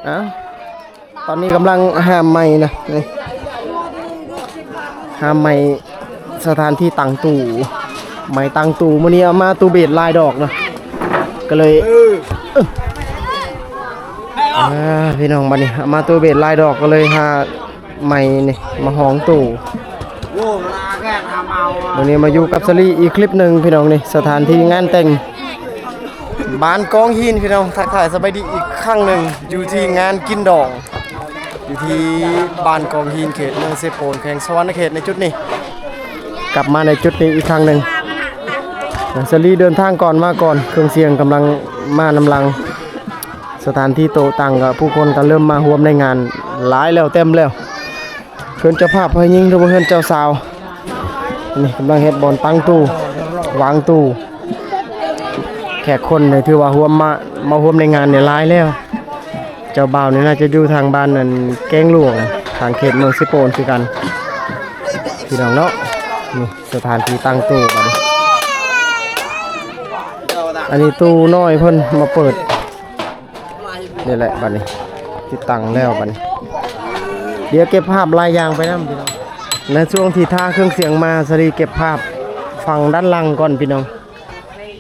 ອ້າວ ຕອນນີ້ກຳລັງຫ້າມໄມ້ນະ ນີ້ ຫ້າມໄມ້ສະຖານທີ່ຕັ້ງຕູ້ ໄມ້ຕັ້ງຕູ້ ມື້ນີ້ເອົາມາຕູ້ເບດຫຼາຍດອກນະ ກໍເລີຍ ເອີ ອ່າ ພີ່ນ້ອງ ບັດນີ້ເອົາມາຕູ້ເບດຫຼາຍດອກ ກໍເລີຍຫາໄມ້ນີ້ມາຮອງຕູ້. ມື້ນີ້ມາຢູ່ກັບສາລີອີກຄລິບໜຶ່ງ ພີ່ນ້ອງ ນີ້ ສະຖານທີ່ງານແຕ່ງ ບ້ານກອງຫີນ ພີ່ນ້ອງ ທັກທາຍສະບາຍດີອີກຄັ້ງໜຶ່ງ ຢູ່ທີ່ງານກິນດອງ ຢູ່ທີ່ບ້ານກອງຫີນ ເຂດເມືອງເຊໂປນ ແຂວງສະຫວັນນະເຂດ ໃນຈຸດນີ້ ກັບມາໃນຈຸດນີ້ອີກຄັ້ງໜຶ່ງ. ສາລີເດີນທາງກ່ອນ ມາກ່ອນ ເຄື່ອງສຽງກຳລັງມານຳຫຼັງ. ສະຖານທີ່ໂຕະຕັ່ງກໍ ຜູ້ຄົນກໍເລີ່ມມາຮ່ວມໃນງານຫຼາຍແລ້ວ ເຕັມແລ້ວ. ເຮືອນເຈົ້າພາບຝ່າຍຍິງ ຫຼືວ່າເຮືອນເຈົ້າສາວ ນີ້ກຳລັງເຮັດບ່ອນຕັ້ງຕູ້ ວາງຕູ້. ແຂກຄົນນີ້ຖືວ່າຮ່ວມມາ ມາຮ່ວມໃນງານນີ້ຫຼາຍແລ້ວ. ເຈົ້າບ່າວນີ້ໜ້າຈະຢູ່ທາງບ້ານນັ້ນ ແກ້ງຫຼວງ ທາງເຂດເມືອງເຊໂປນຄືກັນ ພີ່ນ້ອງເນາະ. ນີ້ສະຖານທີ່ຕັ້ງຕູ້ບັດນີ້ ອັນນີ້ຕູ້ນ້ອຍເພິ່ນມາເປີດ. ນີ້ແຫຼະ ບັດນີ້ຕິດຕັ້ງແລ້ວ ບັດນີ້ ດຽວເກັບພາບຫຼາຍຢ່າງໄປນຳ ພີ່ນ້ອງ. ໃນຊ່ວງທີ່ຖ້າເຄື່ອງສຽງມາ ສາລີເກັບພາບຝັ່ງດ້ານຫຼັງກ່ອນ ພີ່ນ້ອງ.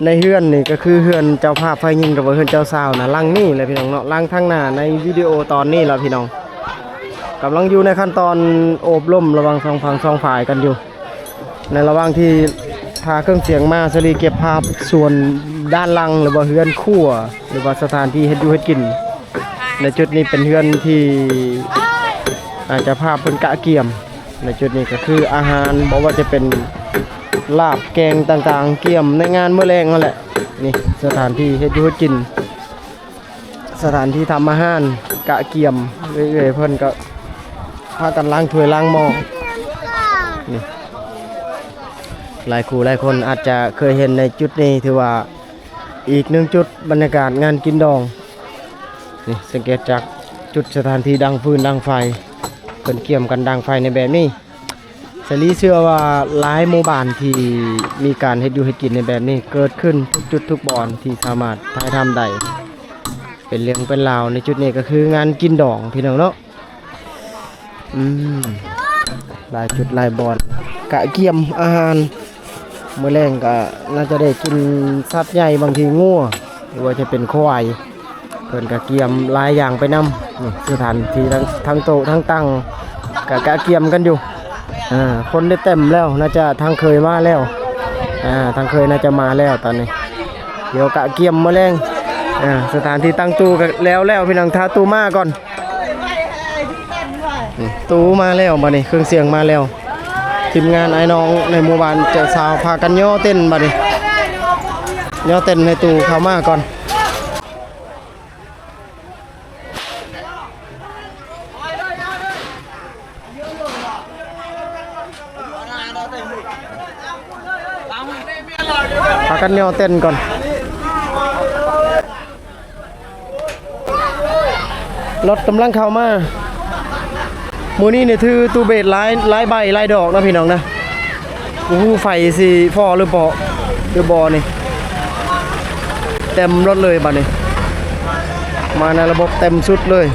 ໃນເຮືອນນີ້ກໍຄືເຮືອນເຈົ້າພາບຝ່າຍຍິງ ຫຼືວ່າເຮືອນເຈົ້າສາວນະ ຫຼັງນີ້ແຫຼະ ພີ່ນ້ອງເນາະ. ຫຼັງທາງໜ້າໃນວິດີໂອຕອນນີ້ລະ ພີ່ນ້ອງ ກຳລັງຢູ່ໃນຂັ້ນຕອນໂອບລົມລະຫວ່າງສອງຝັ່ງສອງຝ່າຍກັນຢູ່. ໃນລະຫວ່າງທີ່ຖ້າເຄື່ອງສຽງມາ ສາລີເກັບພາບສ່ວນດ້ານຫຼັງ ຫຼືວ່າເຮືອນຄົວ ຫຼືວ່າສະຖານທີ່ເຮັດຢູ່ເຮັດກິນ. ໃນຈຸດນີ້ເປັນເຮືອນທີ່ ອາ ເຈົ້າພາບເພິ່ນກະກຽມ. ໃນຈຸດນີ້ກໍຄືອາຫານ ບໍ່ວ່າຈະເປັນລາບແກງຕ່າງໆ ກຽມໃນງານມື້ແລງນັ້ນແຫຼະ. ນີ້ສະຖານທີ່ເຮັດຢູ່ເຮັດກິນ ສະຖານທີ່ທຳອາຫານກະກຽມ ເອື້ອຍໆເພິ່ນກໍພາກັນລ້າງຖ້ວຍລ້າງໝໍ້. ນີ້ ຫຼາຍຄູ່ຫຼາຍຄົນອາດຈະເຄີຍເຫັນໃນຈຸດນີ້ ຖືວ່າອີກໜຶ່ງຈຸດບັນຍາກາດງານກິນດອງ. ນີ້ ສັງເກດຈາກຈຸດສະຖານທີ່ດັງຟືນດັງໄຟ ເພິ່ນກຽມກັນດັງໄຟໃນແບບນີ້. ສາລີເຊື່ອວ່າຫຼາຍໝູ່ບ້ານທີ່ມີການເຮັດຢູ່ເຮັດກິນໃນແບບນີ້ ເກີດຂຶ້ນທຸກຈຸດທຸກບ່ອນທີ່ສາມາດຖ່າຍທຳໄດ້ ເປັນເລື່ອງເປັນລາວ. ໃນຈຸດນີ້ກໍຄືງານກິນດອງ ພີ່ນ້ອງເນາະ. ອືມ ຫຼາຍຈຸດຫຼາຍບ່ອນ ກະກຽມອາຫານ ມື້ແລງກໍໜ້າຈະໄດ້ກິນສັດໃຫຍ່ ບາງທີງົວ ຫຼືວ່າຈະເປັນຄວາຍ ເພິ່ນກະກຽມຫຼາຍຢ່າງໄປນຳ. ນີ້ສະຖານທີ່ທັງ ທັງໂຕະທັງຕັ່ງກະກະກຽມກັນຢູ່. ອາ ຄົນໄດ້ເຕັມແລ້ວ ໜ້າຈະທາງເຄີຍມາແລ້ວ. ອາ ທາງເຄີຍໜ້າຈະມາແລ້ວຕອນນີ້ ດຽວກະກຽມມື້ແລງ. ອາ ສະຖານທີ່ຕັ້ງຕູ້ກະແລ້ວແລ້ວ ພີ່ນ້ອງ ຖ້າຕູ້ມາກ່ອນ. ອືມ ຕູ້ມາແລ້ວບັດນີ້ ເຄື່ອງສຽງມາແລ້ວ. ທີມງານອ້າຍນ້ອງໃນໝູ່ບ້ານເຈົ້າສາວພາກັນຍໍເຕັນບັດນີ້ ຍໍເຕັນໃຫ້ຕູ້ເຂົ້າມາກ່ອນ. ພາກັນຍໍເຕັນກ່ອນ. ລົດກຳລັງເຂົ້າມາ. ມື້ນີ້ນີ້ຖືຕູ້ເບດຫຼາຍ ຫຼາຍໃບຫຼາຍດອກນະ ພີ່ນ້ອງນະ. ບໍ່ຮູ້ໄຟຊິພໍຫຼືບໍ່ ຫຼືບໍ່ນີ້ ເຕັມລົດເລີຍບັດນີ້. ມາໃນລະບົບເຕັມຊຸດເລີຍ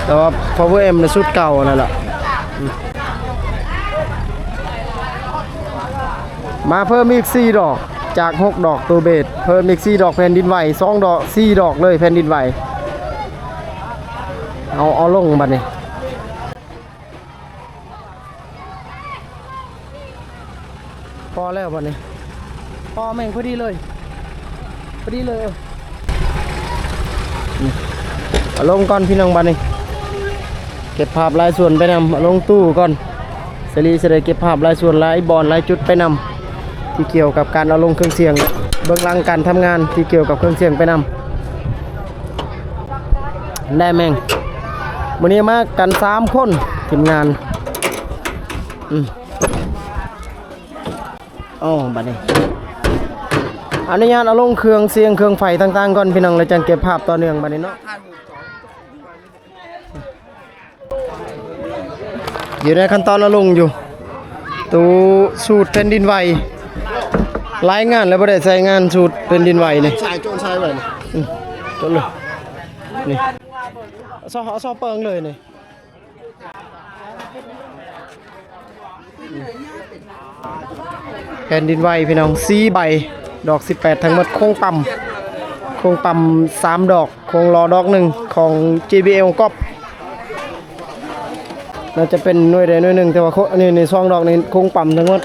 ແຕ່ວ່າ Power M ນະຊຸດເກົ່ານັ້ນລະ. ມາເພີ່ມອີກສີ່ດອກ ຈາກຫົກດອກຕູ້ເບດ ເພີ່ມອີກສີ່ດອກແຜ່ນດິນໄຫວ ສອງດອກ ສີ່ດອກເລີຍແຜ່ນດິນໄຫວ. ເອົາ ເອົາລົງບັດນີ້. ພໍແລ້ວບັດນີ້ ພໍແມ່ງພໍດີເລີຍ ພໍດີເລີຍ. ເອົາລົງກ່ອນພີ່ນ້ອງ ບັດນີ້ເກັບພາບລາຍສ່ວນໄປນຳ ເອົາລົງຕູ້ກ່ອນ. ສາລີຊິໄດ້ເກັບພາບລາຍສ່ວນ ລາຍບ່ອນ ລາຍຈຸດໄປນຳ ທີ່ກ່ຽວກັບການເອົາລົງເຄື່ອງສຽງ ເບື້ອງຫຼັງການທຳງານທີ່ກ່ຽວກັບເຄື່ອງສຽງໄປນຳ. ໄດ້ແມ່ງ ມື້ນີ້ມາກັນສາມຄົນ ທີມງານ. ອືມ ໂອ້ ບັດນີ້ອະນຸຍາດເອົາລົງເຄື່ອງສຽງເຄື່ອງໄຟຕ່າງໆກ່ອນ ພີ່ນ້ອງ ແລ້ວຈັ່ງເກັບພາບຕໍ່ເນື່ອງບັດນີ້ເນາະ. ຢູ່ໃນຂັ້ນຕອນເອົາລົງຢູ່ ຕູ້ສູດແຜ່ນດິນໄຫວ. ຫຼາຍງານແລ້ວບໍ່ໄດ້ໃຊ້ງານສູດແຜ່ນດິນໄຫວນີ້ ສາຍໂຈນສາຍໄຫວນີ້. ອືມ ໂຈນເລີຍນີ້. ເອົາຊໍ່ເອົາຊໍ່ເປິງເລີຍນີ້. ແຜ່ນດິນໄຫວພີ່ນ້ອງ ສີ່ໃບ ດອກສິບແປດທັງໝົດ. ໂຄງປ້ຳ ໂຄງປ້ຳສາມດອກ ໂຄງຫຼໍ່ດອກໜຶ່ງ ຂອງ JBL ກອບ ໜ້າຈະເປັນໜ່ວຍໃດໜ່ວຍໜຶ່ງ ແຕ່ວ່າໂຄ ອັນນີ້ ນີ້ສອງດອກນີ້ໂຄງປ້ຳທັງໝົດ.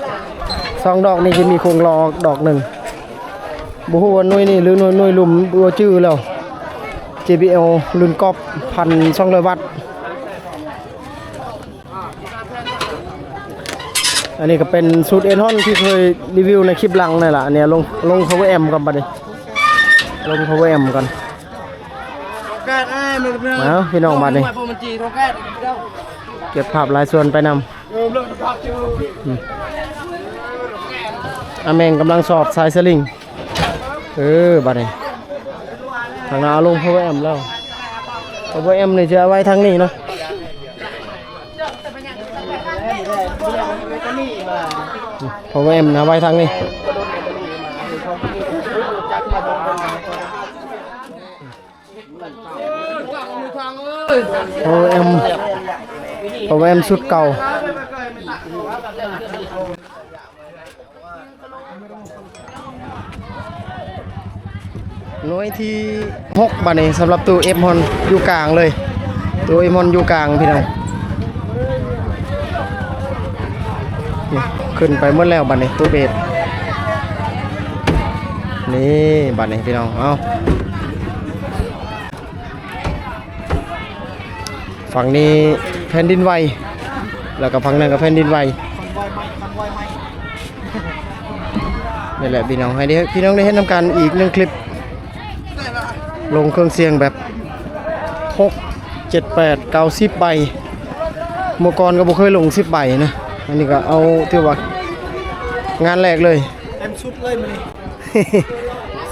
ສອງດອກນີ້ຈະມີໂຄງຫຼໍ່ດອກໜຶ່ງ ບໍ່ຮູ້ວ່າໜ່ວຍນີ້ ຫຼື ໜ່ວຍ ໜ່ວຍລຸ່ມ ບໍ່ຈື່ແລ້ວ. JBL ລຸ້ນກອບ ພັນສອງຮ້ອຍວັດ. ອັນນີ້ກໍເປັນສູດເອທອນທີ່ເຄີຍຣີວິວໃນຄລິບຫຼັງນັ້ນລະ. ອັນນີ້ລົງ ລົງ power amp ກ່ອນບັດນີ້ ລົງ power amp ກ່ອນ. ເອົາ ພີ່ນ້ອງ ບັດນີ້ເກັບພາບຫຼາຍສ່ວນໄປນຳ. ອາແມງກຳລັງສອດສາຍສະລິງ. ເອີ ບັດນີ້ທາງໜ້າເອົາລົງ power amp ແລ້ວ. power amp ນີ້ຈະເອົາໄວ້ທາງນີ້ເນາະ. power amp ນະໄວ້ທາງນີ້. power amp power amp ຊຸດເກົ່າ. ໜ່ວຍທີຫົກ ບັດນີ້ ສຳລັບຕູ້ເອັຟຮອນຢູ່ກາງເລີຍ. ຕູ້ເອັຟຮອນຢູ່ກາງພີ່ນ້ອງ. ນີ້ ຂຶ້ນໄປໝົດແລ້ວບັດນີ້ ຕູ້ເບສ. ນີ້ ບັດນີ້ພີ່ນ້ອງ ເອົາ ຝັ່ງນີ້ແຜ່ນດິນໄຫວ ແລ້ວກໍຝັ່ງນັ້ນກໍແຜ່ນດິນໄຫວ. ນີ້ແຫຼະພີ່ນ້ອງ ໃຫ້ໄດ້ ພີ່ນ້ອງໄດ້ເຫັນນຳກັນອີກໜຶ່ງຄລິບ ລົງເຄື່ອງສຽງແບບຫົກ ເຈັດ ແປດ ເກົ້າ ສິບໃບ. ເມື່ອກ່ອນກໍບໍ່ເຄີຍລົງສິບໃບນະ ອັນນີ້ກໍເອົາ ຖືວ່າງານແລກເລີຍ. ເຕັມຊຸດເລີຍມື້ນີ້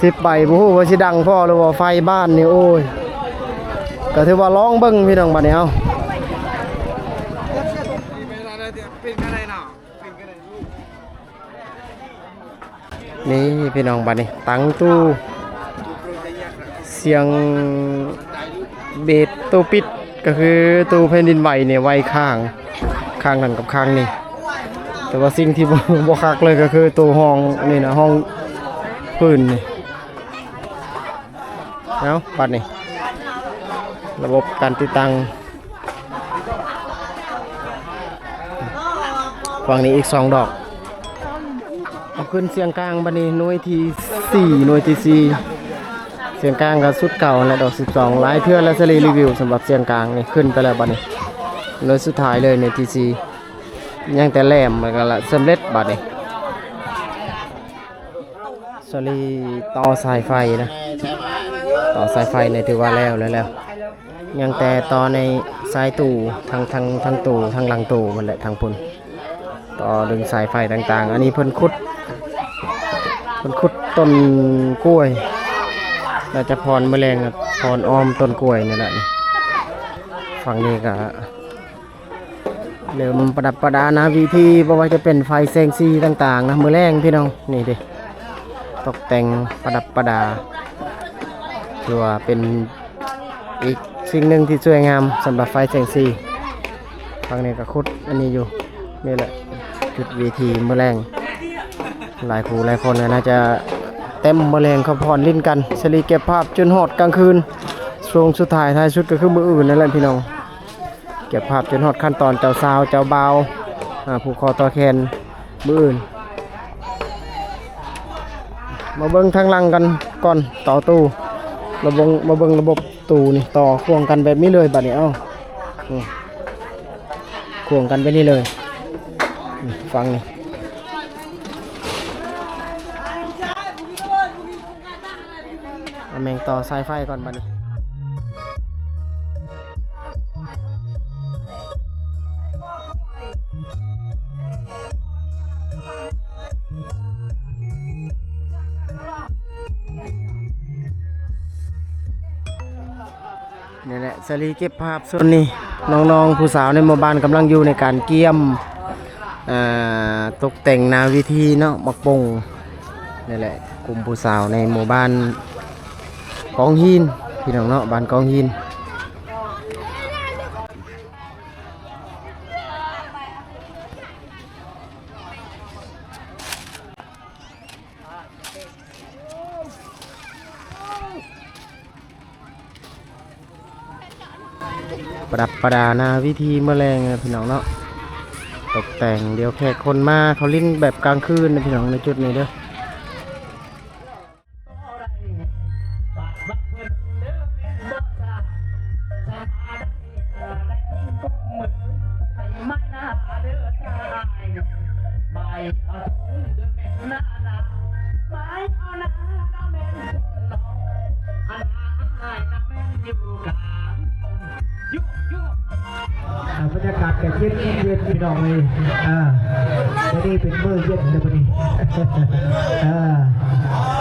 ສິບໃບ ບໍ່ຮູ້ວ່າຊິດັງພໍຫຼືວ່າໄຟບ້ານນີ້. ໂອ້ຍ ກໍຖືວ່າລອງເບິ່ງພີ່ນ້ອງ ບັດນີ້. ເອົາ ນີ້ພີ່ນ້ອງ ບັດນີ້ຕັ້ງຕູ້ ສຽງເບສຕູ້ປິດ ກໍຄືຕູ້ແຜ່ນດິນໄຫວນີ້ໄຫວຂ້າງ ຂ້າງນັ້ນກັບຂ້າງນີ້. ແຕ່ວ່າສິ່ງທີ່ບໍ່ ບໍ່ຄັກເລີຍກໍຄືຕູ້ຮອງນີ້ນະ ຮອງພື້ນນີ້. ເອົາ ບັດນີ້ລະບົບການຕິດຕັ້ງ ຝັ່ງນີ້ອີກສອງດອກ. ເອົາ ຂຶ້ນສຽງກາງ ບັດນີ້ໜ່ວຍທີສີ່ ໜ່ວຍທີສີ່. ສຽງກາງກໍຊຸດເກົ່າແຫຼະ ດອກສິບສອງ ຫຼາຍເທື່ອແລ້ວ ສາລີຣີວິວສຳລັບສຽງກາງນີ້. ຂຶ້ນໄປແລ້ວບັດນີ້ ໜ່ວຍສຸດທ້າຍເລີຍ ໜ່ວຍທີສີ່ ຍັງແຕ່ແຫຼມ ແລ້ວກໍລະສຳເລັດບັດນີ້. ສາລີຕໍ່ສາຍໄຟນະ ຕໍ່ສາຍໄຟນີ້ຖືວ່າແລ້ວ ແລ້ວ ແລ້ວ ຍັງແຕ່ຕໍ່ໃນສາຍຕູ້ ທັງ ທັງ ທັງຕູ້ ທັງຫຼັງຕູ້ພຸ້ນແຫຼະ ທາງພຸ້ນ. ຕໍ່ດຶງສາຍໄຟຕ່າງໆ. ອັນນີ້ເພິ່ນຂຸດ ເພິ່ນຂຸດຕົ້ນກ້ວຍ ໜ້າຈະຜ່ອນມື້ແລງ ຜ່ອນອ້ອມຕົ້ນກ້ວຍນີ້ແຫຼະ. ຝັ່ງນີ້ກໍ ເລີ່ມປະດັບປະດາໜ້າເວທີ ບໍ່ວ່າຈະເປັນໄຟແສງສີຕ່າງໆນະ ມື້ແລງພີ່ນ້ອງ. ນີ້ເດ້ ຕົກແຕ່ງປະດັບປະດາ ຖືວ່າເປັນອີກສິ່ງໜຶ່ງທີ່ສວຍງາມສຳລັບໄຟແສງສີ. ຝັ່ງນີ້ກໍຂຸດອັນນີ້ຢູ່ ນີ້ແຫຼະຈຸດເວທີມື້ແລງ. ຫຼາຍຜູ້ຫຼາຍຄົນກໍໜ້າຈະເຕັມມື້ແລງ ເຂົາຜ່ອນຫຼິ້ນກັນ. ສາລີເກັບພາບຈົນຮອດກາງຄືນ ຊ່ວງສຸດທ້າຍ ທ້າຍສຸດກໍຄືມື້ອື່ນນັ້ນແຫຼະພີ່ນ້ອງ. ເກັບພາບຈົນຮອດຂັ້ນຕອນເຈົ້າສາວເຈົ້າບ່າວ ອາ ຜູກຄໍຕໍ່ແຂນມື້ອື່ນ. ມາເບິ່ງທາງຫຼັງກັນກ່ອນ ຕໍ່ຕູ້ ລະບົງ ມາເບິ່ງລະບົບຕູ້ນີ້ ຕໍ່ຄວງກັນແບບນີ້ເລີຍບັດນີ້. ເອົ້າ ນີ້ ຄວງກັນແບບນີ້ເລີຍ ນີ້ ຝັ່ງນີ້. ອາແມງຕໍ່ສາຍໄຟກ່ອນບັດນີ້. ນີ້ແຫຼະ ສາລີເກັບພາບສ່ວນນີ້ ນ້ອງໆຜູ້ສາວໃນໝູ່ບ້ານກຳລັງຢູ່ໃນການກຽມ ອ່າ ຕົກແຕ່ງໜ້າເວທີເນາະ ໝາກປົງ. ນີ້ແຫຼະ ກຸ່ມຜູ້ສາວໃນໝູ່ບ້ານກອງຫີນ ພີ່ນ້ອງເນາະ ບ້ານກອງຫີນ. ປະດັບປະດາໜ້າເວທີມື້ແລງນະພີ່ນ້ອງເນາະ ຕົກແຕ່ງ. ດຽວແຂກຄົນມາ ເຂົາຫຼິ້ນແບບກາງຄືນນະພີ່ນ້ອງ ໃນຈຸດນີ້ເດີ. ອ່າ ບັນຍາກາດກໍເຢັນໆ ພີ່ນ້ອງເອີຍ. ອ່າ ມື້ນີ້ເປັນມື້ເຢັນເດີມື້ນີ້. ເອີ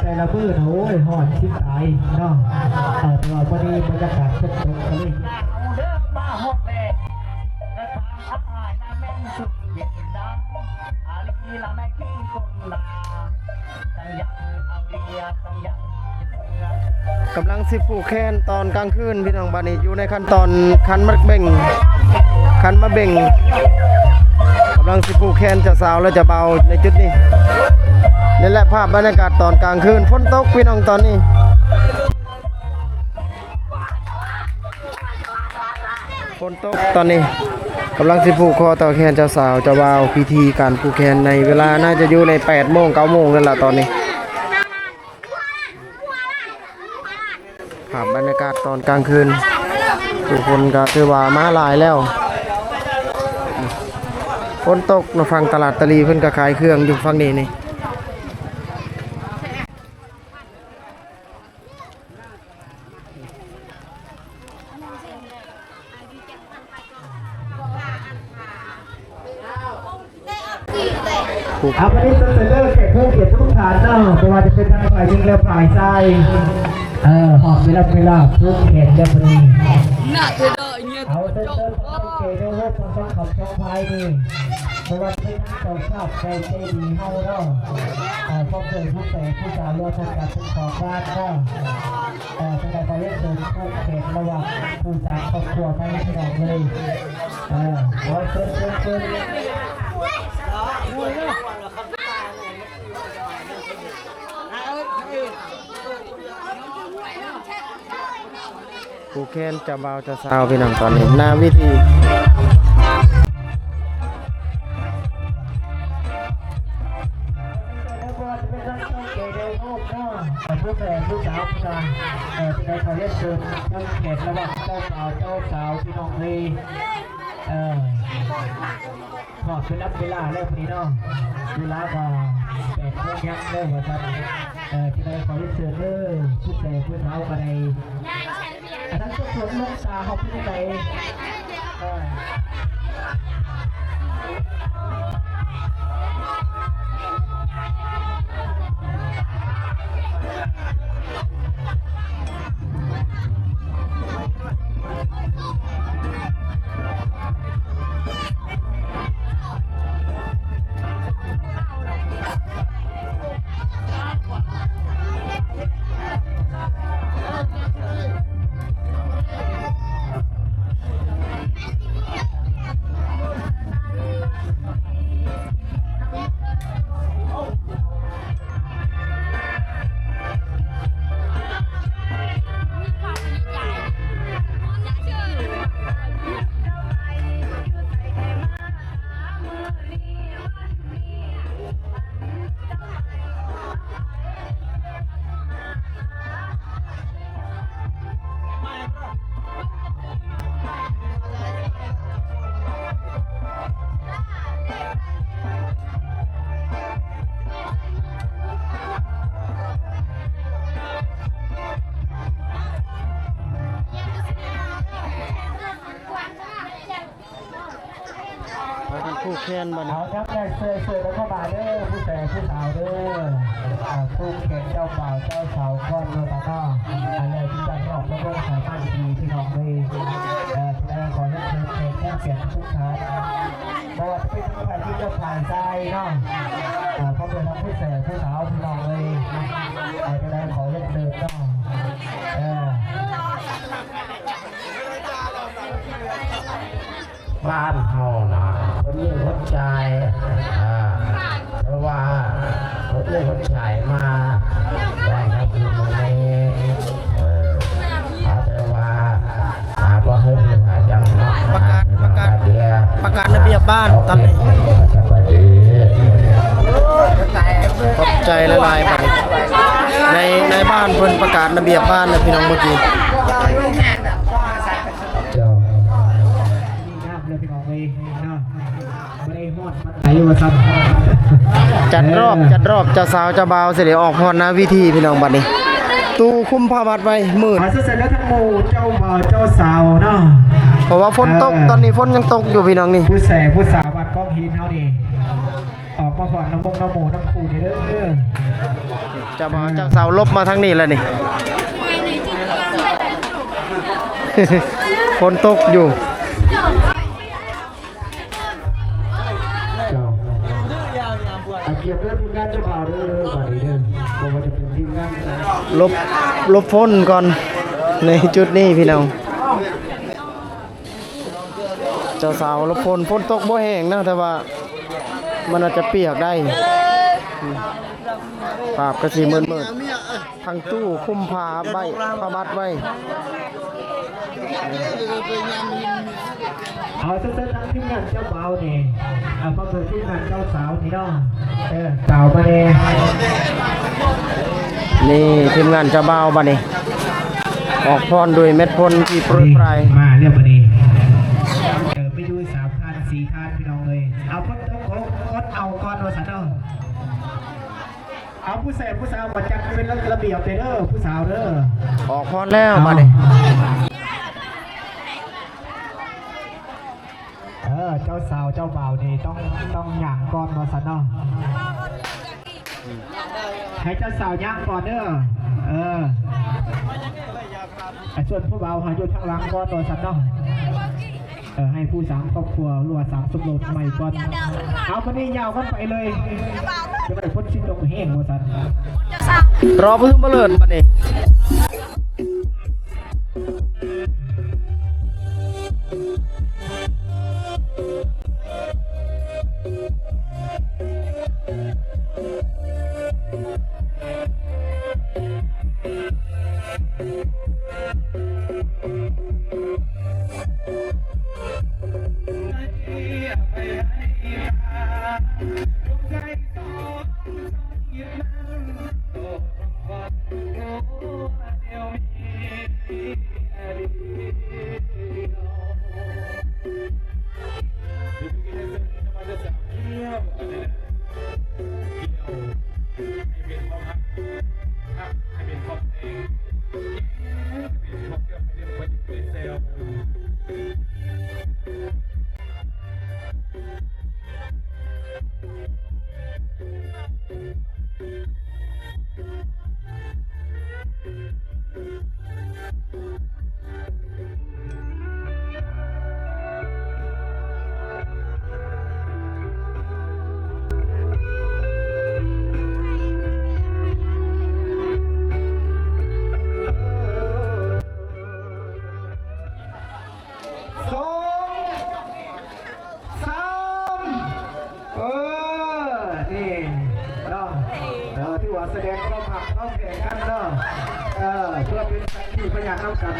ແຕ່ລະມື້ນະ ໂອ້ຍ ຮ້ອນຊິຕາຍເນາະ. ເອີ ແຕ່ວ່າມື້ນີ້ບັນຍາກາດຝົນຕົກກໍເລີຍ ກຳລັງຊິຜູກແຂນຕອນກາງຄືນພີ່ນ້ອງ. ບາດນີ້ຢູ່ໃນຂັ້ນຕອນຂັນໝາກເບັງ ຂັນໝາກເບັງ ກຳລັງຊິຜູກແຂນເຈົ້າສາວ ແລະ ເຈົ້າບ່າວໃນຈຸດນີ້. ນີ້ແຫຼະພາບບັນຍາກາດຕອນກາງຄືນ ຝົນຕົກພີ່ນ້ອງຕອນນີ້. ຝົນຕົກຕອນນີ້ ກຳລັງຊິຜູກຄໍຕໍ່ແຂນເຈົ້າສາວເຈົ້າບ່າວ. ພິທີການຜູກແຂນໃນເວລາໜ້າຈະຢູ່ໃນແປດໂມງເກົ້າໂມງນັ້ນລະຕອນນີ້. ພາບບັນຍາກາດຕອນກາງຄືນ ຜູ້ຄົນກໍຖືວ່າມາຫຼາຍແລ້ວ. ຝົນຕົກເນາະ ຝັ່ງຕະຫຼາດຕະຫຼີ່ເພິ່ນກໍຂາຍເຄື່ອງຢູ່ຝັ່ງນີ້ນີ້. ເອົາ ບັດນີ້ເຊີນເດີແຂກຜູ້ເກີດທຸກທ່ານເນາະ ບໍ່ວ່າຈະເປັນທັງຝ່າຍຍິງ ແລະ ຝ່າຍຊາຍ. ເອີ ຮອດເວລາ ເວລາຜູກແຂນແລ້ວບັດນີ້. ເອົາ ເຊີນ ເຊີນ ເຊີນເດີ ທັງສອງຝັ່ງສອງຝ່າຍນີ້ ບໍ່ວ່າຈະເປັນເຈົ້າພາບ ແຂກເຈດີເຮົາເນາະ ເອີ ພ້ອມດ້ວຍຜູ້ແຂກຜູ້ສາວ ຫຼືວ່າທ່ານການປົກຄອງບ້ານເນາະ. ເອີ ຈັ່ງໃດກໍຮຽນເຊີນຜູກແຂນລະຫວ່າງຄູ່ສ້າງຄອບຄົວໃໝ່ພີ່ນ້ອງເອີຍ. ເອີ ຂໍເຊີນ ເຊີນ ເຊີນ. ຜູກແຂນເຈົ້າບ່າວເຈົ້າສາວພີ່ນ້ອງ ຕອນນີ້ໜ້າເວທີ. ຜູ້ແຂກຜູ້ສາວ ເອີ ຈັ່ງໃດຂໍຮຽນເຊີນຜູກແຂນລະຫວ່າງເຈົ້າບ່າວເຈົ້າສາວພີ່ນ້ອງເອີຍ. ເອີ ຮອດເວລາ ເວລາແລ້ວບາດນີ້ເນາະ ເວລາກໍແປດໂມງຍັງແລ້ວວ່າຊັ້ນ. ເອີ ຈັ່ງໃດຂໍຮຽນເຊີນເດີ ຜູ້ແຂກຜູ້ສາວກໍໄດ້ ອັນນັ້ນ ສວດມົນ ສາເຮົາເປັນຈັ່ງໃດ? ເອີ ພາກັນຜູກແຂນບັດນີ້ ເອົາ ຍັບແໜ້ນເຊີຍໆ ແລ້ວເຂົ້າມາເດີ ຜູ້ແຂກຜູ້ສາວເດີ. ເອົາ ຜູກແຂນເຈົ້າບ່າວເຈົ້າສາວກ່ອນເດີບາດເນາະ. ອັນແລກທີ່ຈະຮອບມາເບິ່ງສາມັກຄີພີ່ນ້ອງເອີຍ. ເອີ ຈັ່ງໃດຂໍຮຽນເຊີນແຂກຜູ້ເກີດທຸກທ່ານ ບໍ່ວ່າຈະເປັນຝ່າຍຍິງ ຫຼື ຝ່າຍຊາຍເນາະ. ເອີ ພ້ອມດ້ວຍທັງຜູ້ແຂກຜູ້ສາວພີ່ນ້ອງເອີຍ. ເອີ ຈັ່ງໃດຂໍຮຽນເຊີນເນາະ. ເອີ ບ້ານເຮົານະ ຄົນມີຫົວໃຈ ອ່າ ເພາະວ່າຄົນມີຫົວໃຈມາ ແບ່ງໃຫ້ກິນມື້ນີ້ ເອີ ເອົາແຕ່ວ່າ ອ່າ ບໍ່ໃຫ້ມີຫາຈັ່ງນ ຕອນນີ້ ຂອບໃຈຫຼາຍໆ ບາດນີ້ ໃນ ໃນບ້ານເພິ່ນປະກາດລະບຽບບ້ານແລ້ວ ພີ່ນ້ອງ ເມື່ອກີ້ ເຈົ້າ ງາມເລີຍ ພີ່ນ້ອງເອີຍເນາະ ບໍ່ໄດ້ຮອດປານໃດວ່າຊັ້ນ ຈັດຮອບ ເອີ ຈັດຮອບ ເຈົ້າສາວເຈົ້າບ່າວຊິໄດ້ອອກຮອດໜ້າເວທີ ພີ່ນ້ອງ ບາດນີ້ ຕູ້ຄຸມພາວັດໄວ້ ມືດ ຂໍເຊີນເຊີນເດີທັງໝູ່ເຈົ້າບ່າວເຈົ້າສາວເນາະ ເພາະວ່າຝົນຕົກ ເອີ ຕອນນີ້ຝົນຍັງຕົກຢູ່ ພີ່ນ້ອງ ນີ້ ຜູ້ແສຜູ້ສາວວັດກອງຫີນເຮົານີ້ ອອກມາຟ້ອນນຳວົງນຳໝູ່ນຳຄູ່ນີ້ເດີ ເຈົ້າບ່າວເຈົ້າສາວຫຼົບມາທາງນີ້ແລ້ວນີ້ ຝົນຕົກຢູ່ ເຈົ້າ ໃຫ້ກຽດເດີທີມງານເຈົ້າບ່າວເດີ ບາດນີ້ເດີ ບໍ່ວ່າຈະເປັນທີມງານ ຫຼົບ ຫຼົບຝົນກ່ອນ ໃນຈຸດນີ້ ພີ່ນ້ອງ ເຈົ້າສາວຫຼົບຝົນ ຝົນຕົກບໍ່ແຮງນະ ແຕ່ວ່າມັນອາດຈະປຽກໄດ້ ພາບກະຊິມືດໆ ທັງຕູ້ຄຸມຜ້າໄວ້ ຜ້າບັດໄວ້ ເອົາເຊີນໆ ທາງທີມງານເຈົ້າບ່າວນີ້ ເອົາ ມາເບິ່ງທີມງານເຈົ້າສາວນີ້ເນາະ ເອີ ສາວມາແດ່ ນີ້ທີມງານເຈົ້າບ່າວບາດນີ້ ອອກພອນດ້ວຍເມັດຝົນທີ່ໂປຣຍປາຍ ມາແລ້ວບາດນີ້ ເອີ ມີຢູ່ສາມທ່ານ ສີ່ທ່ານ ພີ່ນ້ອງເອີຍ ເອົາຄົນຕົກອົກອົດເອົາກ່ອນວ່າຊັ້ນເນາະ ເອົາຜູ້ແສບຜູ້ສາວມາຈັດເປັນລະບຽບເດີ ຜູ້ສາວເດີ ອອກພອນແລ້ວບາດນີ້ ເອີ ເຈົ້າສາວເຈົ້າບ່າວນີ້ຕ້ອງ ຕ້ອງຍ່າງກ່ອນວ່າຊັ້ນເນາະ ໃຫ້ເຈົ້າສາວຍ່າງກ່ອນເດີ ເອີ ໃຫ້ສ່ວນຜູ້ບ່າວຫາຢູ່ທາງຫຼັງກ່ອນວ່າຊັ້ນເນາະ ເອີ ໃຫ້ຜູ້ສ້າງຄອບຄົວ ຫຼືວ່າສ້າງສົມລົດໃໝ່ກ່ອນ ເອົາ ບາດນີ້ຍາວກັນໄປເລີຍ ຈະໄດ້ຝົນຊິຕົກແຮງວ່າຊັ້ນ ລໍປະທຸມມະເລີດບາດນີ້. ສອງ ສາມ ເອີ ນີ້ເນາະ ເອີ ຖືວ່າສະແດງຄວາມຮັກຄວາມແພງກັນເນາະ ເອີ ເພື່ອເປັນສັກຂີພະຍານນຳກັນ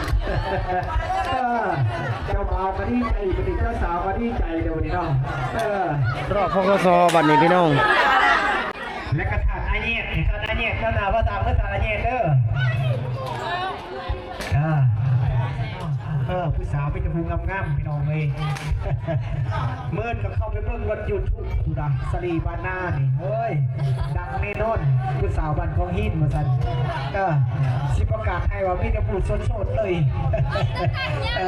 ເອີ ເຈົ້າບ່າວກໍດີໃຈ ບັດນີ້ເຈົ້າສາວກໍດີໃຈເດ້ບັດນີ້ເນາະ ເອີ ຮອບ ພກສ ບັດນີ້ພີ່ນ້ອງ ແລະກະທ່ານອາແຍກ ທ່ານອາແຍກ ເຈົ້າໜ້າພາສາເພິ່ນທ່ານອາແຍກເດີ. ເອີ ເອີ ຜູ້ສາວມີແຕ່ຜູ້ງາມໆ ພີ່ນ້ອງເອີຍ ມື້ອື່ນກໍເຂົ້າໄປເບິ່ງລອດຢູທູບພຸ້ນນະ ສາລີບານນານີ້ ເອີຍ ດັງແນ່ນອນ ຜູ້ສາວບ້ານຄອງຫີນວ່າຊັ້ນ ເອີ ຊິປະກາດໃຫ້ວ່າມີແຕ່ຜູ້ໂສດໆ ເລີຍ ເອີ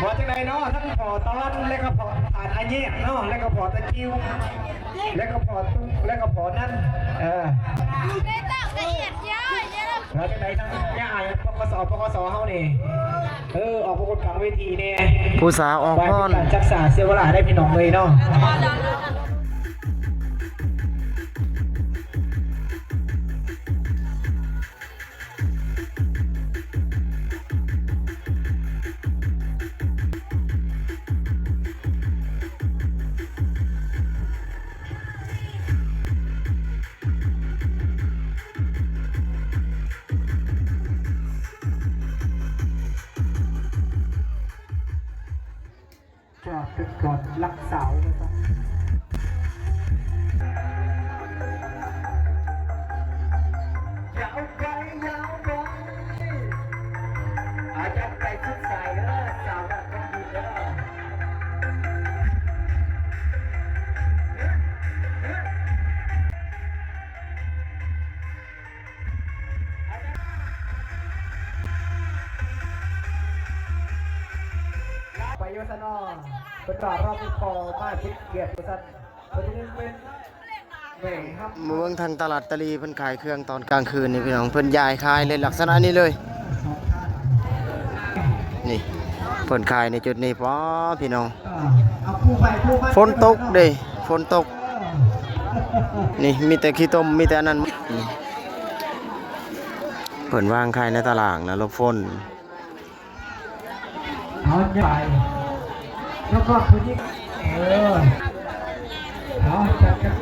ວ່າຈັ່ງໃດເນາະ ທັງພໍ່ຕອນ ແລະກະພໍ່ ທ່ານອາແຍກເນາະ ແລະກະພໍ່ຕະຈິວ ແລະກະພໍ່ຕຸກ ແລະກະພໍ່ນັ້ນ ເອີ ວ່າຈັ່ງໃດທາງຍາອ້າຍ ປກສ ປກສ ເຮົານີ້ ເອີ ອອກມາກົດກາງເວທີແດ່ ຜູ້ສາວອອກພອນ ການຈັກສາເສຍເວລາໄດ້ພີ່ນ້ອງເອີຍເນາະ. ກ່ອນລັກສາວວ່າຊັ້ນ. ຢາວໄປ ຢາວໄປ ອາຈານໄປສຸດສາຍເດີ ສາວໜ້າກອງຫີນເດີ. ໄປຢູ່ຊັ້ນເນາະ ເພິ່ນວ່າເຮົາເປັນພໍ່ມາເປັນກຽດວ່າຊັ້ນ ເພິ່ນເປັນແມ່ຮັບ. ມາເບິ່ງທາງຕະຫຼາດຕະຫຼີ່ ເພິ່ນຂາຍເຄື່ອງຕອນກາງຄືນນີ້ພີ່ນ້ອງ ເພິ່ນຢາຍຂາຍເລີຍລັກສະນະນີ້ເລີຍ. ນີ້ ເພິ່ນຂາຍໃນຈຸດນີ້ ປ້າ ພີ່ນ້ອງ ຝົນຕົກເດ້ ຝົນຕົກ ນີ້ມີແຕ່ຂີ້ຕົມ ມີແຕ່ອັນນັ້ນ ນີ້ ເພິ່ນວາງຂາຍໃນຕາລ່າງນະ ຫຼົບຝົນ. ເອົາໃຫຍ່ ແລ້ວກໍຜູ້ຍິງ ເອີ ເອົາຈັດກັນ.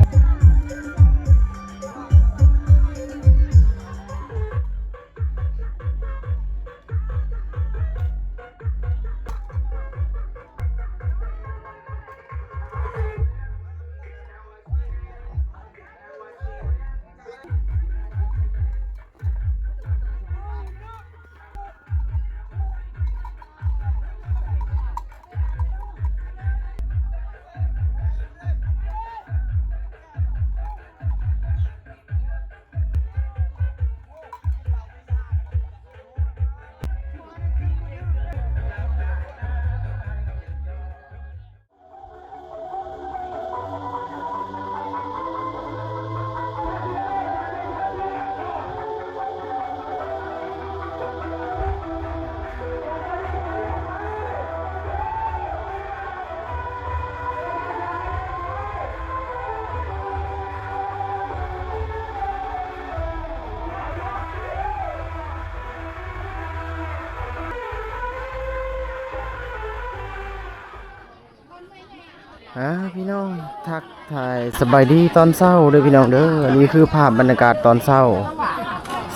ອ່າ ພີ່ນ້ອງ ທັກທາຍສະບາຍດີຕອນເຊົ້າເດີພີ່ນ້ອງເດີ. ອັນນີ້ຄືພາບບັນຍາກາດຕອນເຊົ້າ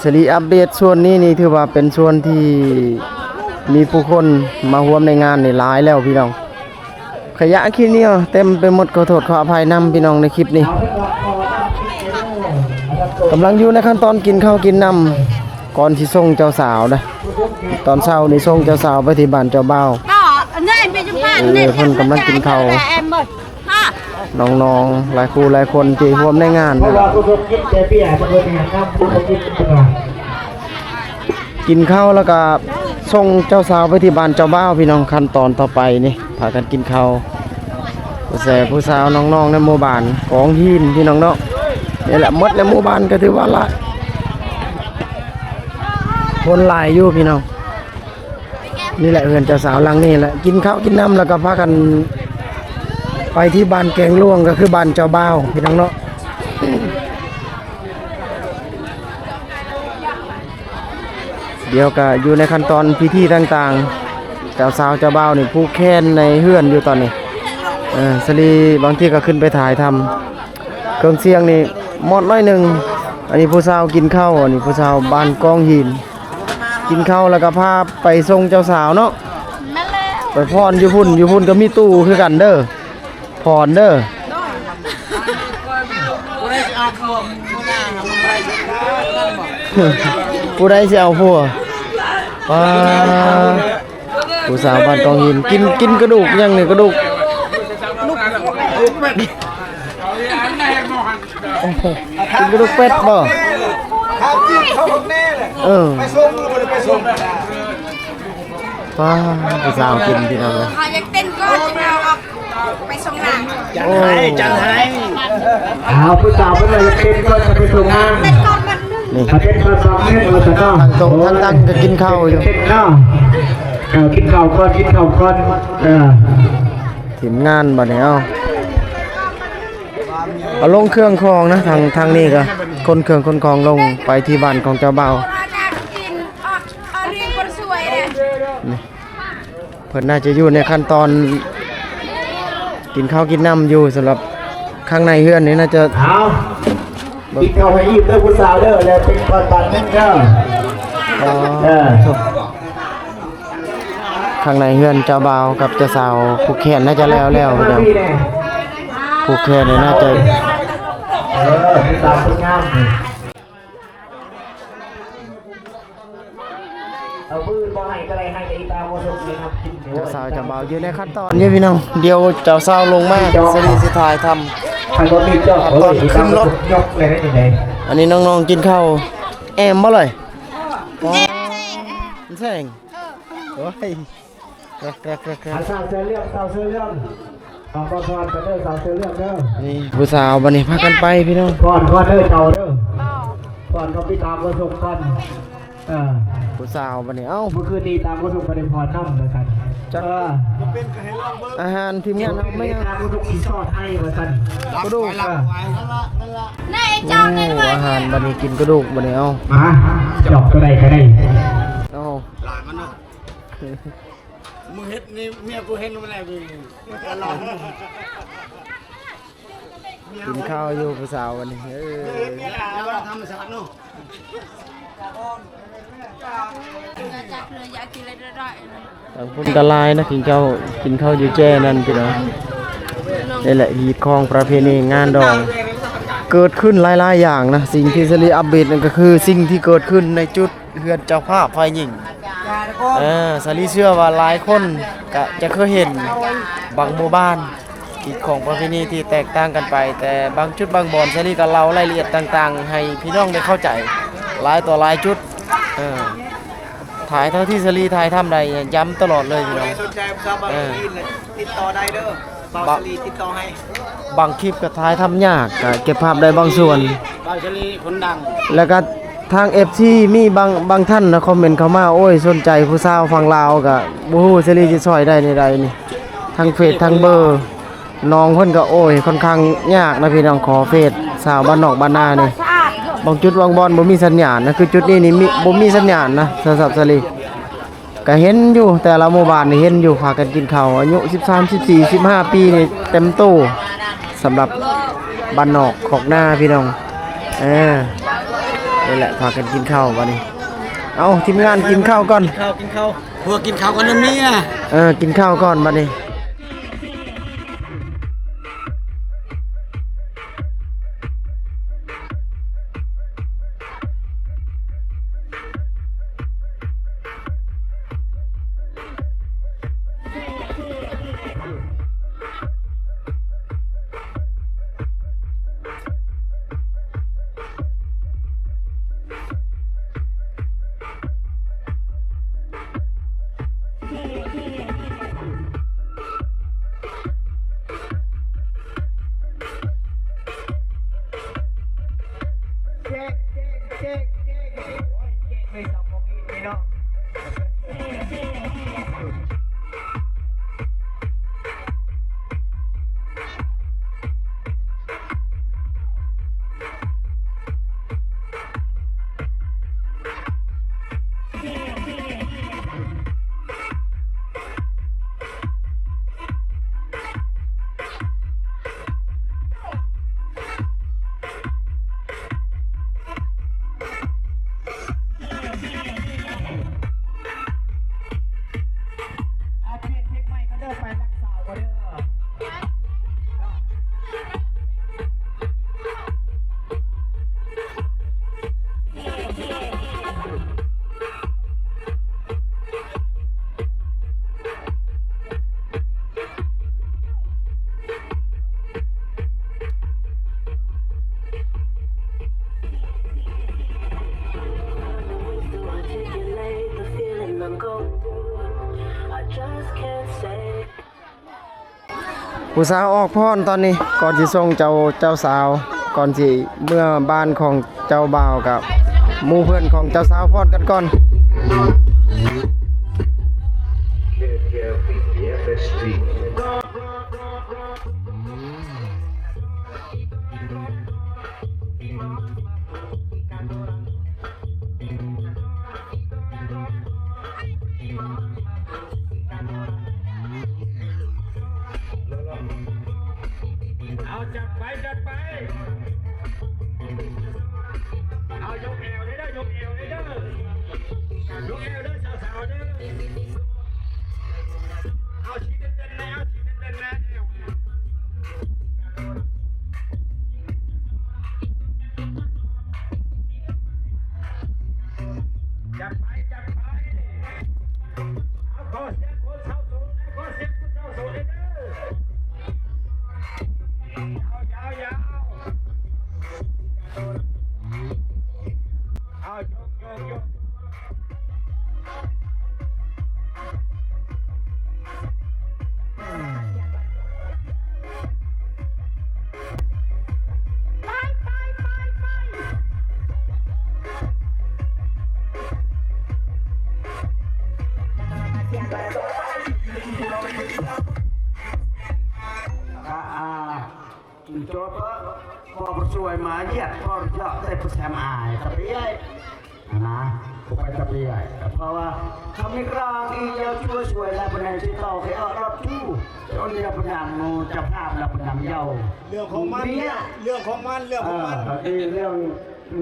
ສະລີອັບເດດສ່ວນນີ້ນີ້ ຖືວ່າເປັນສ່ວນທີ່ມີຜູ້ຄົນມາຮ່ວມໃນງານນີ້ຫຼາຍແລ້ວພີ່ນ້ອງ. ຂະຫຍະຂີ້ເໜື່ອເຕັມໄປໝົດ ຂໍໂທດຂໍອະໄພນຳພີ່ນ້ອງໃນຄລິບນີ້. ກຳລັງຢູ່ໃນຂັ້ນຕອນກິນເຂົ້າກິນນ້ຳ ກ່ອນຊິສົ່ງເຈົ້າສາວເດ້. ຕອນເຊົ້ານີ້ສົ່ງເຈົ້າສາວໄປທີ່ບ້ານເຈົ້າບ່າວ. ເອີ ເພິ່ນກຳລັງກິນເຂົ້າ ນ້ອງໆຫຼາຍຄູ່ຫຼາຍຄົນທີ່ຮ່ວມໃນງານ. ກິນເຂົ້າແລ້ວກະສົ່ງເຈົ້າສາວໄປທີ່ບ້ານເຈົ້າບ່າວພີ່ນ້ອງ. ຂັ້ນຕອນຕໍ່ໄປນີ້ ພາກັນກິນເຂົ້າ ຜູ້ແຊ ຜູ້ສາວ ນ້ອງໆໃນໝູ່ບ້ານກອງຫີນພີ່ນ້ອງເນາະ. ນີ້ແຫຼະ ໝົດໃນໝູ່ບ້ານກະຖືວ່າຫຼາຍ ຄົນຫຼາຍຢູ່ພີ່ນ້ອງ. ນີ້ແຫຼະເຮືອນເຈົ້າສາວຫຼັງນີ້ແຫຼະ ກິນເຂົ້າກິນນ້ຳແລ້ວກໍພາກັນໄປທີ່ບ້ານແກງຫຼວງ ກໍຄືບ້ານເຈົ້າບ່າວພີ່ນ້ອງເນາະ. ດຽວກະຢູ່ໃນຂັ້ນຕອນພິທີຕ່າງໆ ເຈົ້າສາວເຈົ້າບ່າວນີ້ຜູກແຂນໃນເຮືອນຢູ່ຕອນນີ້. ເອີ ສະລີບາງທີກໍຂຶ້ນໄປຖ່າຍທຳ ເຄື່ອງສຽງນີ້ມອດໜ້ອຍໜຶ່ງ. ອັນນີ້ຜູ້ສາວກິນເຂົ້າ ອັນນີ້ຜູ້ສາວບ້ານກອງຫີນ ກິນເຂົ້າແລ້ວກໍພາໄປສົ່ງເຈົ້າສາວເນາະ. ແມ່ນແລ້ວ ໄປຟ້ອນຢູ່ພຸ້ນ ຢູ່ພຸ້ນກໍມີຕູ້ຄືກັນເດີ. ພອນເດີ ຜູ້ໃດຊິເອົາຜົວ ປ້າ ຜູ້ສາວບ້ານກອງຫີນ ກິນ ກິນກະດູກຫຍັງນີ້ ກະດູກ ໂອ້ໂຫ ກິນກະດູກເປັດບໍ່? ເອີ ປ້າ ຜູ້ສາວກິນພີ່ນ້ອງເອີຍ. ເຮົາຢາກເຕັ້ນກ່ອນ ຈັ່ງເອົາອອກໄປສົ່ງນາງ. ຈັດໃຫ້ ຈັດໃຫ້. ອ້າວ ຜູ້ສາວເພິ່ນວ່າຢາກເຕັ້ນກ່ອນ ຈະໄປສົ່ງນາງ. ເຕັ້ນກ່ອນບັດໜຶ່ງ ນີ້ ເອົາເຕັ້ນກ່ອນບັດໜຶ່ງ ເອີ ຊັ້ນເນາະ. ທັງໂຕະທັງຕັງກໍກິນເຂົ້າຢູ່. ເຕັ້ນເນາະ ເອີ ກິນເຂົ້າກ່ອນ ກິນເຂົ້າກ່ອນ. ເອີ ທີມງານບັດນີ້ ເອົາ ເອົາລົງເຄື່ອງຂອງນະ ທາງ ທາງນີ້ກໍຂົນເຄື່ອງຂົນຂອງລົງໄປທີ່ບ້ານຂອງເຈົ້າບ່າວ. ນີ້ ເພິ່ນໜ້າຈະຢູ່ໃນຂັ້ນຕອນກິນເຂົ້າກິນນ້ຳຢູ່. ສຳລັບຂ້າງໃນເຮືອນນີ້ໜ້າຈະ ເອົາ ກິນເຂົ້າໃຫ້ອີ່ມເດີຜູ້ສາວເດີ ແລ້ວເປັນບາດໜຶ່ງເດີ. ອໍ ເອີ ໂທ້. ຂ້າງໃນເຮືອນເຈົ້າບ່າວກັບເຈົ້າສາວ ຜູກແຂນໜ້າຈະແລ້ວແລ້ວພີ່ນ້ອງ ຜູກແຂນນີ້ໜ້າຈະ ເອີ ຕາມຄົນງາມນີ້ ເອົາ ມື້ອື່ນບໍ່ໃຫ້ກໍໄດ້ ໃຫ້ແຕ່ອີຕາບໍ່ສົກນີ້ນະ ເຈົ້າສາວເຈົ້າບ່າວຢູ່ໃນຂັ້ນຕອນຢູ່ພີ່ນ້ອງ ດຽວເຈົ້າສາວລົງມາ ສະລີຊິຖ່າຍທຳ ໃຫ້ບໍ່ມີເຈົ້າ ຕອນຂຶ້ນລົດ ຍົກເລີຍໄດ້ຈັ່ງໃດ ອັນນີ້ນ້ອງໆກິນເຂົ້າ ແອມບໍ່ເລີຍ ແອມ ແອມແສງ ໂອ້ຍ ຄັກໆໆໆ ສາວເສື້ອເຫຼືອງ ສາວເສື້ອເຫຼືອງ ເອົາ ຟ້ອນກັນເດີ ສາວເສື້ອເຫຼືອງເດີ ນີ້ຜູ້ສາວບັດນີ້ພາກັນໄປພີ່ນ້ອງ ຟ້ອນກ່ອນເດີເຈົ້າເດີ ຟ້ອນກັບອີຕາບໍ່ສົກກ່ອນ ເອີ ຜູ້ສາວບັດນີ້ ເອົ້າ ມື້ຄືນນີ້ອີຕາບໍ່ສົກບໍ່ໄດ້ຟ້ອນນຳວ່າຊັ້ນ ຈັກ ເອີ ອາຫານທີມງານເຮົາມາຍັງ ອີຕາບໍ່ສົກຊິຊອດໃຫ້ວ່າຊັ້ນ ກະດູກ ເອີ ໂອ້ ອາຫານບັດນີ້ກິນກະດູກບັດນີ້ ເອົ້າ ມາ ຈອກຕົວໃດກໍໄດ້ ເອົ້າ ມຶງເຮັດນີ້ເມຍກູເຫັນມາແລ້ວ ກິນເຂົ້າຢູ່ຜູ້ສາວອັນນີ້ ເອີ ທຳມະຊາດເນາະ ທາງພຸ້ນກໍຫຼາຍນະ ກິນເຂົ້າ ກິນເຂົ້າຢູ່ແຈນັ້ນພີ່ນ້ອງ ນີ້ແຫຼະຮີດຄອງປະເພນີງານດອງ ເກີດຂຶ້ນຫຼາຍໆຢ່າງນະ ສິ່ງທີ່ສາລີອັບເດດນັ້ນກໍຄືສິ່ງທີ່ເກີດຂຶ້ນໃນຈຸດ ເຮືອນເຈົ້າພາບຝ່າຍຍິງ ເອີ ສາລີເຊື່ອວ່າຫຼາຍຄົນກະຈະເຄີຍເຫັນບາງໝູ່ບ້ານ ຮີດຄອງປະເພນີທີ່ແຕກຕ່າງກັນໄປ ແຕ່ບາງຈຸດບາງບ່ອນ ສາລີກະເລົ່າລາຍລະອຽດຕ່າງໆໃຫ້ພີ່ນ້ອງໄດ້ເຂົ້າໃຈ ຫຼາຍຕໍ່ຫຼາຍຈຸດ ເອີ ຖ່າຍເທົ່າທີ່ສາລີຖ່າຍທຳໄດ້ ຢ້ຳຕະຫຼອດເລີຍພີ່ນ້ອງ ເອີ ຕິດຕໍ່ໄດ້ເດີ ບ່າວສາລີຕິດຕໍ່ໃຫ້ ບາງຄລິບກໍຖ່າຍທຳຍາກ ກໍເກັບພາບໄດ້ບາງສ່ວນ ບ່າວສາລີຄົນດັງ ແລ້ວກໍທາງເອັຟຊີມີບາງ ບາງທ່ານນະຄອມເມັນເຂົ້າມາ ໂອ້ຍ ສົນໃຈຜູ້ສາວຝັ່ງລາວ ກໍບໍ່ຮູ້ສາລີຊິຊ່ອຍໄດ້ແນວໃດນີ້ ທັງເຟສທັງເບີ ນ້ອງເພິ່ນກໍ ໂອ້ຍ ຂ້ອນຂ້າງຍາກນະພີ່ນ້ອງ ຂໍເຟສສາວບ້ານນອກບ້ານນານີ້ ບາງຈຸດບາງບ່ອນບໍ່ມີສັນຍານນະ ຄືຈຸດນີ້ນີ້ມີ ບໍ່ມີສັນຍານນະ ໂທລະສັບສາລີ ກະເຫັນຢູ່ ແຕ່ລະໝູ່ບ້ານນີ້ເຫັນຢູ່ ພາກັນກິນເຂົ້າ ອາຍຸສິບສາມ ສິບສີ່ ສິບຫ້າປີນີ້ເຕັມໂຕ ສຳລັບບ້ານນອກຄອກນາພີ່ນ້ອງ ເອີ ນີ້ແຫຼະ ພາກັນກິນເຂົ້າບັດນີ້ ເອົາ ທີມງານກິນເຂົ້າກ່ອນ ກິນເຂົ້າ ກິນເຂົ້າ ພວກກິນເຂົ້າກັນນຳເມຍ ເອີ ກິນເຂົ້າກ່ອນບັດນີ້.ຜູ້ສາວອອກພ້ອມຕອນນີ້ ກ່ອນຊິສົ່ງເຈົ້າ ເຈົ້າສາວ ກ່ອນຊິເມືອບ້ານຂອງເຈົ້າບ່າວ ກັບໝູ່ເພື່ອນຂອງເຈົ້າສາວພ້ອມກັນກ່ອນ. ພໍປະຊ່ວຍມາຢຽດ ພໍເຈາະແຕ່ປະແຊມອາຍຕະເປຍນະ ບໍ່ໄປຕະເປຍ ເພາະວ່າເຂົາມີການອີ່ເຈົ້າຊ່ວຍຊ່ວຍແລ້ວ ເພິ່ນໃຫ້ຊິຕໍ່ເຂົາເອົາລົດຢູ່ ຈົນດຽວເພິ່ນນຳເຈົ້າພາບແລ້ວເພິ່ນນຳເຈົ້າ ເລື່ອງຂອງມັນ ເລື່ອງຂອງມັນ ເລື່ອງຂອງມັນ ເອີ ເລື່ອງ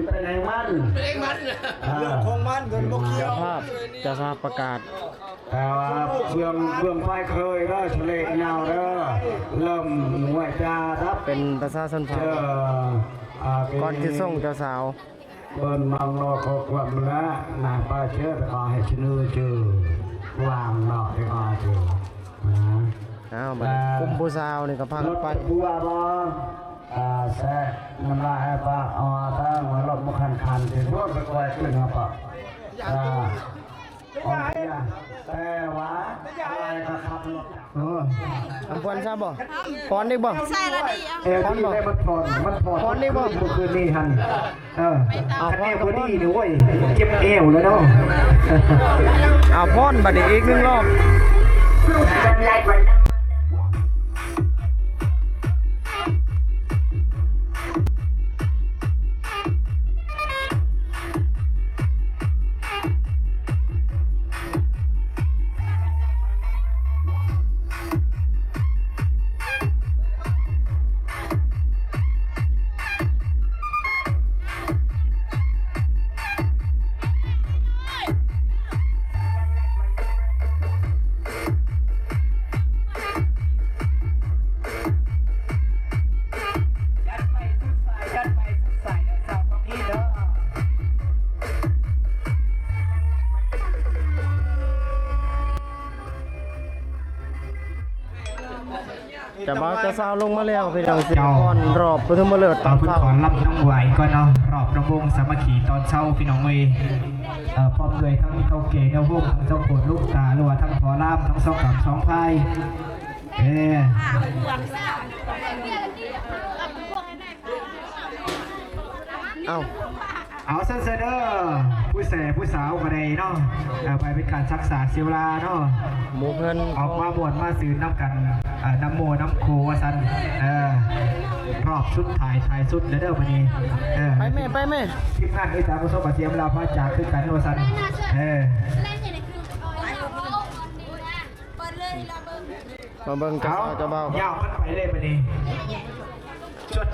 ໄປໃນມັນ ເປັນເອງມັນ ເອີ ເລື່ອງຂອງມັນ ເພິ່ນບໍ່ກ່ຽວ ເຈົ້າພາບ ເຈົ້າພາບປະກາດ ແຕ່ວ່າເບື້ອງ ເບື້ອງຝ່າຍເຄີຍເດີ ສະເລະຍາວເດີ ເລີ່ມງວຍຈາ ເປັນປະຊາຊົນເຜົ່າ ເອີ ອ່າ ກ່ອນຊິສົ່ງເຈົ້າສາວ ເບິ່ງນ້ອງນອກຂໍ້ຄວາມລະນາງປ້າເຊີ ແຕ່ກໍໃຫ້ຊື່ນຊື່ວາງເນາະ ແຕ່ກໍຊື່ນະ ອ້າວ ບັດນີ້ ອ່າ ກຸ່ມຜູ້ສາວນີ້ກໍພາກັນໄປ ລົດບົວບໍ່ ອ່າ ແຊະນ້ຳລາຍປາກ ເອົາຕັ້ງວ່າລົດບໍ່ຄັນຄັນ ຊິໂພດໄປກວຍຂຶ້ນມາປະ ອ່າ ຂອງເສຍ ແຕ່ວ່າອາໄລກໍຂັບລົດ ເອີ ອຳພອນຊະບໍ່? ພອນອີກບໍ່? ໃສ່ລະດີ ເອີ ພອນບໍ່? ມັນພອນ ມັນພອນ ພອນອີກບໍ່? ມື້ຄືນນີ້ຫັ້ນ ເອີ ເອົາ ຄັນແອວບໍ່ດີນີ້ ໂອ້ຍ ເຈັບແອວແລ້ວເນາະ ເອົາ ພອນບັດນີ້ອີກໜຶ່ງລອບ. ເຈົ້າບ່າວເຈົ້າສາວລົງມາແລ້ວ ພີ່ນ້ອງ ຊິຟ້ອນຮອບປະຖົມມະເລີກຕອນເຊົ້າ ເພິ່ນຂໍລຳນຳໄຫວ້ກ່ອນເນາະ ຮອບລຳວົງສາມັກຄີຕອນເຊົ້າ ພີ່ນ້ອງເອີຍ ເອີ ພ້ອມດ້ວຍທັງເຖົ້າແກ່ແນວໂຮມ ທັງເຈົ້າໂຄດລູກຕາ ຫຼືວ່າທັງພໍ່ລາມ ທັງສອງກຳສອງພາຍ ເອີ ເອົາ ເອົາ ຊັ້ນຊະເດີ ຜູ້ແສຜູ້ສາວກໍໄດ້ເນາະ ເອີ ໄປເປັນການສັກສາເສຍເວລາເນາະ ໝູ່ເພື່ອນອອກມາມ່ວນມາຊື່ນນຳກັນ ເອີ ນຳໝູ່ນຳຄູ່ວ່າຊັ້ນ ເອີ ຮອບສຸດທ້າຍທ້າຍສຸດແລ້ວເດີບັດນີ້ ເອີ ໄປແມ່ ໄປແມ່ ທີມງານເອີຍ ຕາມຜູ້ຊົມກໍເສຍເວລາມາຈາກຄືກັນວ່າຊັ້ນ ເອີ ມາເບິ່ງເຈົ້າສາວເຈົ້າບ່າວ ເອົາ ຍາວກັນໄປເລີຍບັດນີ້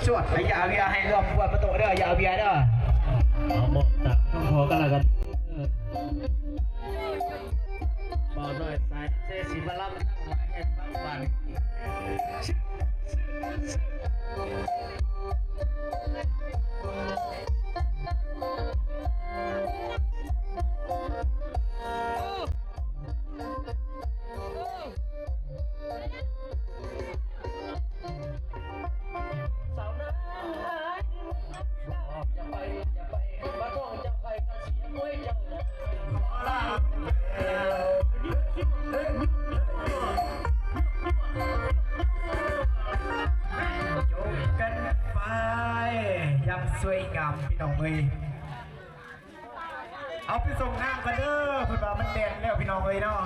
ຈວດໆ ໄອ້ຢາເວຍໃຫ້ລວມບວດປະໂຕເດີ ຢາເວຍເດີ ເອົາ ມອບຕາມນ້ອງພໍ່ກັນລະກັນ ເອີ ບ່າວນ້ອຍສາຍເຊ ຊິມາລຳນຳໃຫ້ຟັງບາດນີ້. ຢ່າງສວຍງາມ ພີ່ນ້ອງເອີຍ. ເອົາໄປສົ່ງນ້ຳກັນເດີ ເພິ່ນວ່າມັນແດດແລ້ວ ພີ່ນ້ອງເອີຍເນາະ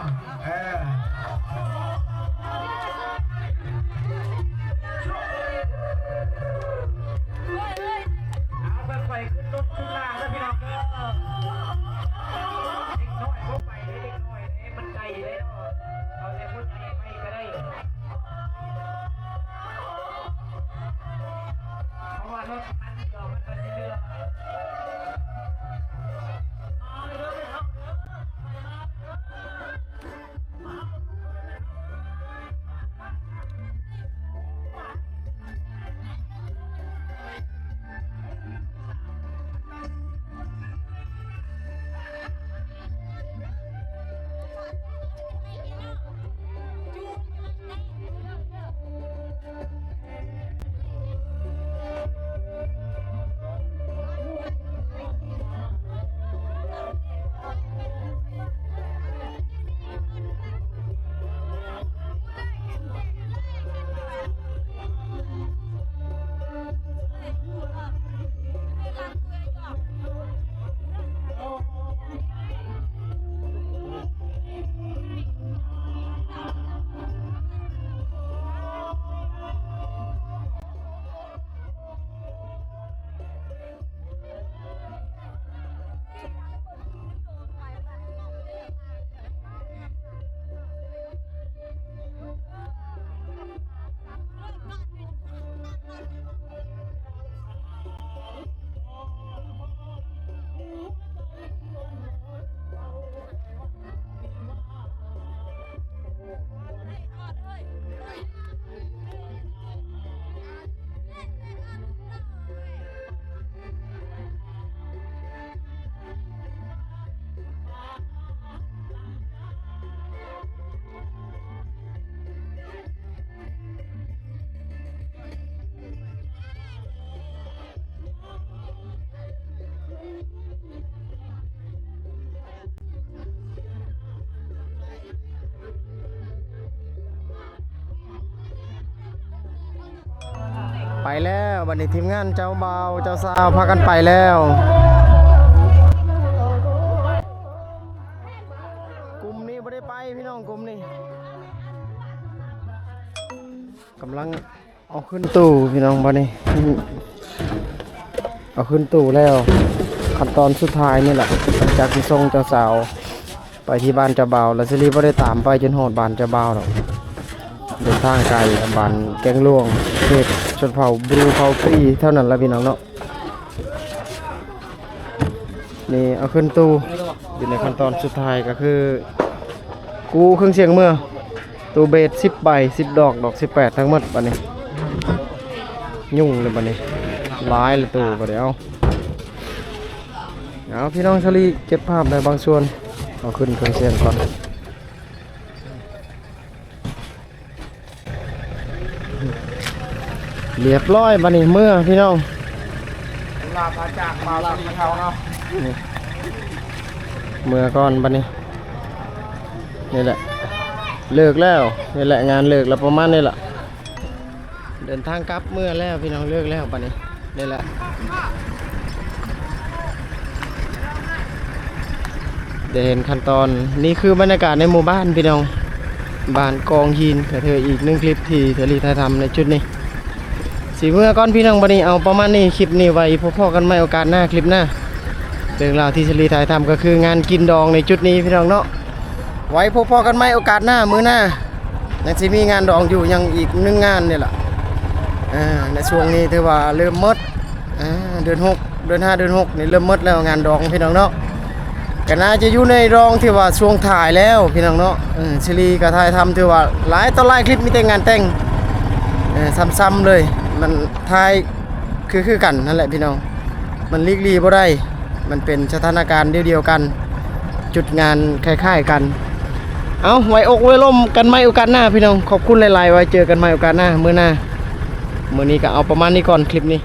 ເອີ ເອົາ ຄ່ອຍໆ ຂຶ້ນລົດຂຶ້ນລາງເດີ ພີ່ນ້ອງເດີ ເດັກນ້ອຍບໍ່ໄປເດ້ ເດັກນ້ອຍເດ້ ມັນໄກເດ້ເນາະ ເອົາແຕ່ຜູ້ໃຫຍ່ໄປກໍໄດ້. ເພາະວ່າລົດຄັນດຽວມັນກໍຊິເຫຼືອ. ໄປແລ້ວ ບັດນີ້ທີມງານເຈົ້າບ່າວເຈົ້າສາວພາກັນໄປແລ້ວ. ກຸ່ມນີ້ບໍ່ໄດ້ໄປພີ່ນ້ອງ ກຸ່ມນີ້ກຳລັງ ເອົາຂຶ້ນຕູ້ພີ່ນ້ອງ ບັດນີ້ເອົາຂຶ້ນຕູ້ແລ້ວ. ຂັ້ນຕອນສຸດທ້າຍນີ້ແຫຼະ ຫຼັງຈາກທີ່ສົ່ງເຈົ້າສາວໄປທີ່ບ້ານເຈົ້າບ່າວ ແລ້ວຊິລີບໍ່ໄດ້ຕາມໄປຈົນຮອດບ້ານເຈົ້າບ່າວດອກ. ເດີນທາງໄກ ບ້ານແກ້ງຫຼວງ ເຂດຊົນເຜົ່າບຣູເຜົ່າຟຣີເທົ່ານັ້ນລະພີ່ນ້ອງເນາະ. ນີ້ເອົາຂຶ້ນຕູ້ ຢູ່ໃນຂັ້ນຕອນສຸດທ້າຍກໍຄືກູ້ເຄື່ອງສຽງເມືອ ຕູ້ເບດສິບໃບ ສິບດອກ ດອກສິບແປດທັງໝົດ. ບັດນີ້ຫຍຸ້ງເລີຍ ບັດນີ້ຫຼາຍເລີຍຕູ້. ບັດນີ້ເອົາ ເອົາ ພີ່ນ້ອງ ສາລີເກັບພາບໄດ້ບາງສ່ວນ ເອົາຂຶ້ນເຄື່ອງສຽງກ່ອນ. ລຽບຮ້ອຍ ບັດນີ້ເມືອພີ່ນ້ອງ ລາພາຈາກມາສາລີເຮົາເນາະ. ນີ້ເມືອກ່ອນບັດນີ້. ນີ້ແຫຼະ ເລີກແລ້ວ. ນີ້ແຫຼະ ງານເລີກແລ້ວ ປະມານນີ້ລະ. ເດີນທາງກັບເມືອແລ້ວພີ່ນ້ອງ ເລີກແລ້ວບັດນີ້. ນີ້ແຫຼະ ໄດ້ເຫັນຂັ້ນຕອນ. ນີ້ຄືບັນຍາກາດໃນໝູ່ບ້ານພີ່ນ້ອງ ບ້ານກອງຫີນ. ກະຖືກອີກໜຶ່ງຄລິບທີ່ສາລີຖ່າຍທຳໃນຈຸດນີ້. ຊິເມືອກ່ອນພີ່ນ້ອງ ບັດນີ້ເອົາປະມານນີ້. ຄລິບນີ້ໄວ້ພົບພໍ້ກັນໃໝ່ໂອກາດໜ້າ ຄລິບໜ້າ. ເລື່ອງລາວທີ່ສາລີຖ່າຍທຳກໍຄືງານກິນດອງໃນຈຸດນີ້ພີ່ນ້ອງເນາະ. ໄວ້ພົບພໍ້ກັນໃໝ່ໂອກາດໜ້າ ມື້ໜ້າ ຍັງຊິມີງານດອງຢູ່ ຍັງອີກໜຶ່ງງານນີ້ລະ. ເອີ ໃນຊ່ວງນີ້ຖືວ່າເລີ່ມໝົດ ເອີ ເດືອນຫົກ ເດືອນຫ້າ ເດືອນຫົກນີ້ເລີ່ມໝົດແລ້ວ ງານດອງພີ່ນ້ອງເນາະ. ກໍໜ້າຈະຢູ່ໃນດອງທີ່ວ່າຊ່ວງທ້າຍແລ້ວພີ່ນ້ອງເນາະ. ເອີ ສາລີກໍຖ່າຍທຳຖືວ່າຫຼາຍຕໍ່ຫຼາຍຄລິບ ມີແຕ່ງານແຕ່ງ ເອີ ຊ້ຳໆເລີຍ. ມັນຖ່າຍຄື ຄືກັນນັ້ນແຫຼະພີ່ນ້ອງ ມັນຫຼີກຫຼີ່ບໍ່ໄດ້. ມັນເປັນສະຖານະການດຽວໆກັນ ຈຸດງານຄ້າຍໆກັນ. ເອົາ ໄວ້ອົກໄວ້ລົມກັນໃໝ່ໂອກາດໜ້າພີ່ນ້ອງ. ຂອບຄຸນຫຼາຍໆ ໄວ້ເຈີກັນໃໝ່ໂອກາດໜ້າ ມື້ໜ້າ. ມື້ນີ້ກໍເອົາປະມານນີ້ກ່ອນ ຄລິບນີ້.